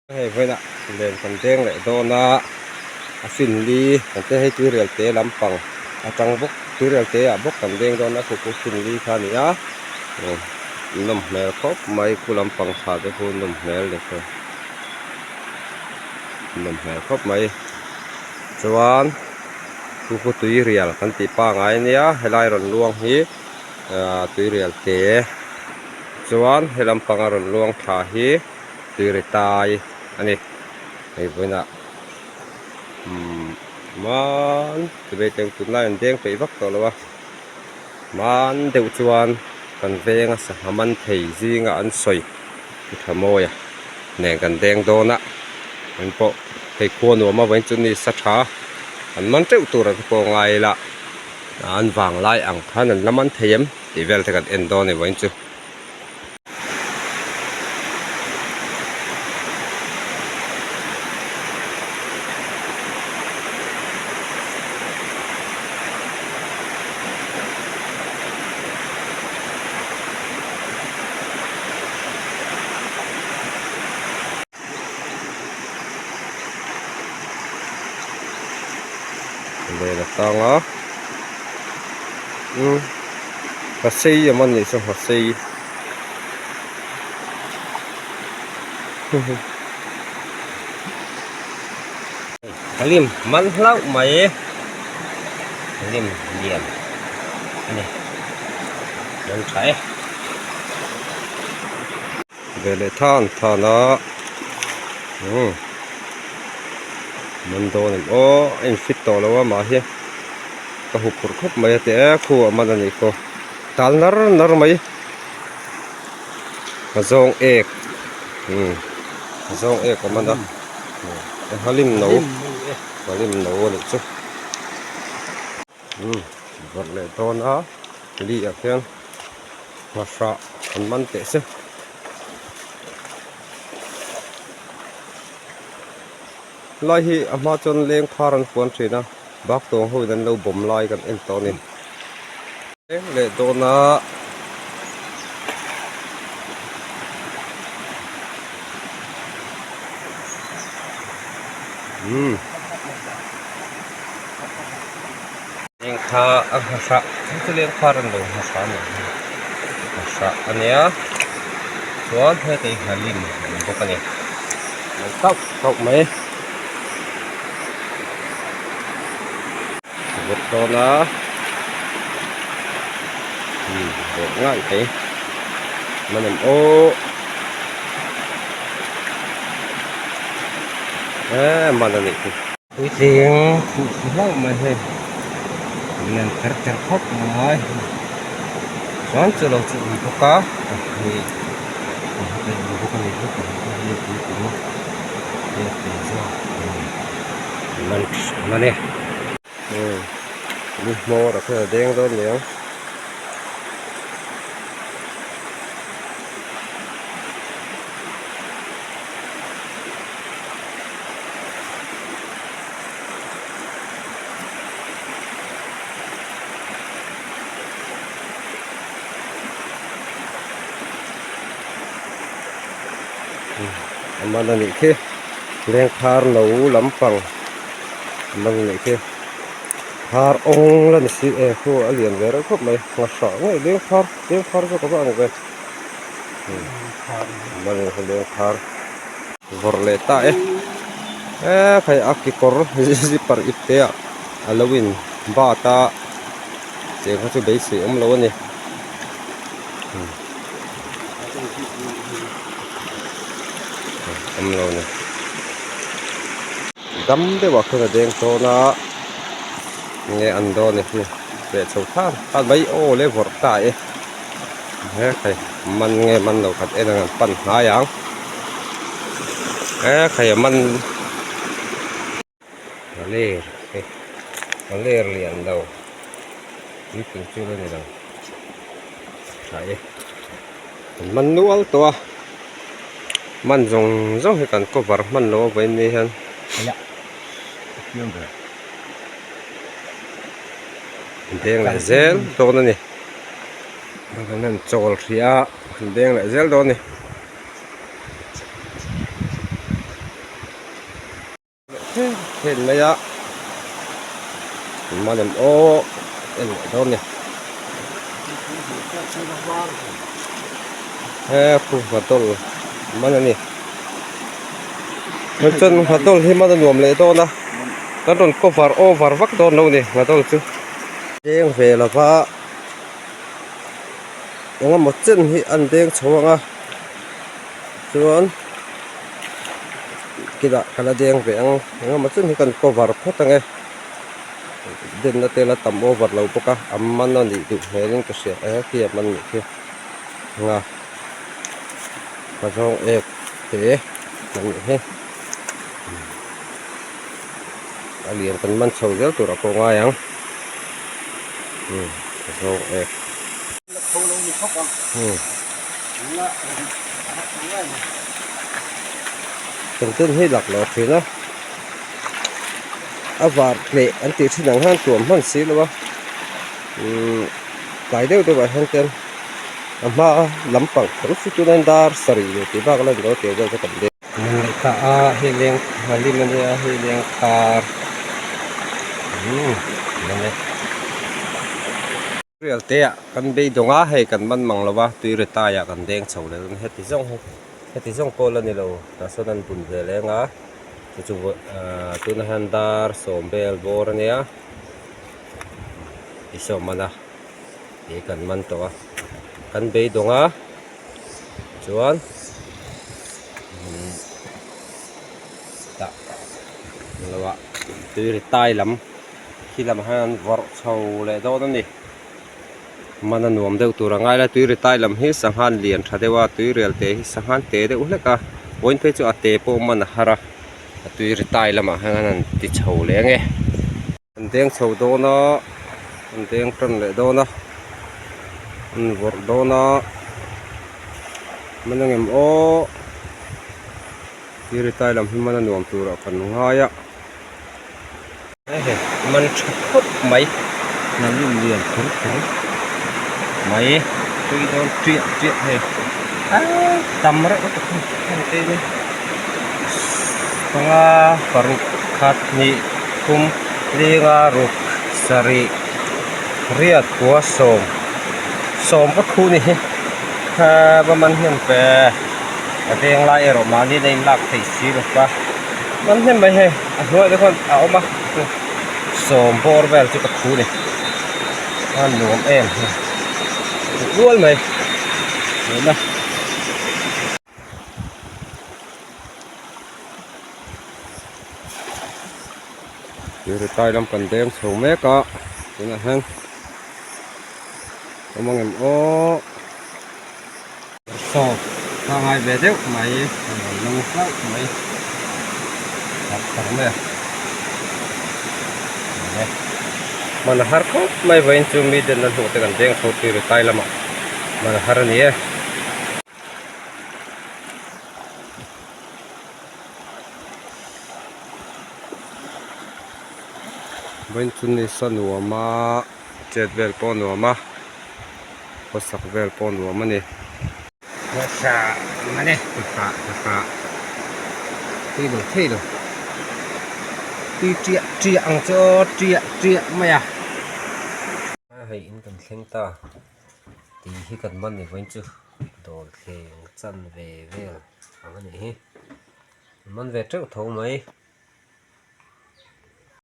Hei vawiinah len kan deng leh dawn a, a fin li kan te hei tuirial te lampang atang bawk tuirial te ah bawk kan deng dawn a khu khu fin li kha a ni a nawm hmel khawp mai khu lampang thla te khu nawm hmel ni khaw nawm hmel khawp mai chuan khu khu tuirial kan tih pangai ania helai rawn luang hi ahh tuirial te chuan he lampanga rawn luang thla hi. Tui tai a ni hei vawiinah umm hmaan tibei teng tunlai an deng peih vak tawh lo a hmaan deuh chuan kan venga sangha man thei zinga an sawi pu tha mawi a nen kan deng dawn a an pawh hei khua nuam a vawiin chu ni sa tha an man teuh tur an pawh ngai ila an vang lai ang khan an la man thei em tih vel te kan en dawn a ni vawiin chu. Len a tang a umm nghasei em anih chu nghasei hlim man hlauh mai hlim lian a ni man tha e. Ve leh than than a umm man dawn em aw a in fit tawh lo a mah hi ka hup phurh khawp mai a ti e khu a man a nih khaw tal nar nar mai a zawng ek umm a zawng ek a man a halim no halim no a nih chu umm vawrh leh dawn a li ah khian. Nghahrah an man teh se. Lai hi a hma chuan leng phar an fuan thin a, bak tawng ho in an lo bawm lai kan en tawh a ni. Leng leh dawn a. Umm. Leng kha a nghahrah chu chu leng phar an lo nghahrah a nih hi nghahrah a nia chuan heta hi nghalim a awm bawk a ni lo kauh kauh mai vawt dawn a umm vawt ngai mai man em aw eee man a nih chu. Puitling khuh thlu hlauh mai hei lian kher kher khawp mai chuan chu lo chu ui bawk a hei hei ui bawk a ni bawk a hei puitling hei a te zawk man man e ni hmawr a kher a deng dawn niang. A man a nih khi lengphar no lampang a man a nih khi phar awng la ni si e khu a lian ve reuh khawp mai nghahrah ngei lengphar lengphar zawk a va ang ve a man a nih khi lengphar. Vawrh leh ta e eee khai a kekawr zipper ip te ah a lo in bat a cheng kha chu beisei awm lo a ni awm lo a ni dam deuh ah khan a deng tawn a enge an dawn e hi leh chho than than mai aw le vawrh ta e. He khai man nge man lo khat en ang an pan hnai ang he khai a man a ler hei a ler lian lo puitling chu la ni lo tha e an man nual tawh a man zawng zawng hi kan cover hman lo a vawiin ni hian. Deng leh zel dawn a ni. Kan han chawl hrih a, kan deng leh zel dawn a ni. khen mai a man em aw en leh dawn a ni he khu nghatawlh man a ni chuan nghatawlh hi man a nuam leh dawn a kan rawn cover over vak dawn lo a ni nghatawlh chu deng ve lova engemaw chen hi an deng chho ang a chuan kinah ka la deng ve ang engemaw chen hi kan cover phawt ang e denna te la tam over lo bawk a a man a nih duh hmel in ka hria e khi a man nih khi nga ka zawng ek te a nih hi a lian kan man chho zel tur a pawh ngai ang umm ka zawng ek. Kan hi laklawh thin a a var tleh an tih thin ang hian tuam hman si lo a umm tlai deuh deuh ah hian chuan a hma lampang kher chu tunah hian dar sarih leh tih bak a la ni lo a tir vel chu kan deng ta a hei leng hlim a nia hei leng khar umm man e. Rial te ah kan beidawng a hei kan man mang lo a tui ri tai ah kan deng chho leh dawn heti zawng hi heti zawng pawh la ni lo tah sawn an bun ve leng a chu chu ahh tunah hian dar sawm vel bawr a nia ti saw man a tih kan man tawh a kan beidawng a chuan tah lo ah tui ri tai lam. Khi lamah hian an vawrh chho leh dawn a ni. Man a nuam deuh tur a ngai la tui ri tai lam hi sanghan lian tha deuh a tui rial te hi sanghan te deuh hlek a vawiin phei chu a te pawh man a har a a tui ri tai lamah hian an ti chho leh ang e. An deng chho dawn a an deng tan leh dawn a an vawrh dawn a man ang em aw tui ri tai lam hi man a nuam turah kan ngai a. Man tha khawp mai hnamlim lian phur phur mai tui dawn tiah tiah hei aaa tam reuh lutuk hei heng te hi panga paruk khat hnih thum linga ruk sarih riat kua sawm sawm ka thu ni hi kha va man hnem ve a veng lai erawh mahni na in lak theih si lo va. Man hnem mai hei a hnuai te khuan a awm a sawm bawr vel chu ka thu ni a nuam em hei rual mai tuna Tiritai lam kan deng chho mek a tunah hian awm ang em aw. Saw ka ngai ve deuh mai a lo lang hlauh mai tak tak mai a awle hman a har khawp mai vawiin chu mi den an hmuh te kan deng chho tui ri tai lamah hman a har a ni e. Vawiin chu ni sa nuam a chet vel pawh a nuam a. Khawsak vel pawh nuam a ni. Hmasa man e hmasa hmasa thei lo thei lo tui tiah tiah ang chu aw tiah tiah mai a. Hei in kan thleng ta tih hi kan man ni vawiin chu dawl thleng chan ve vel ang a nih hi man ve teuh tho mai.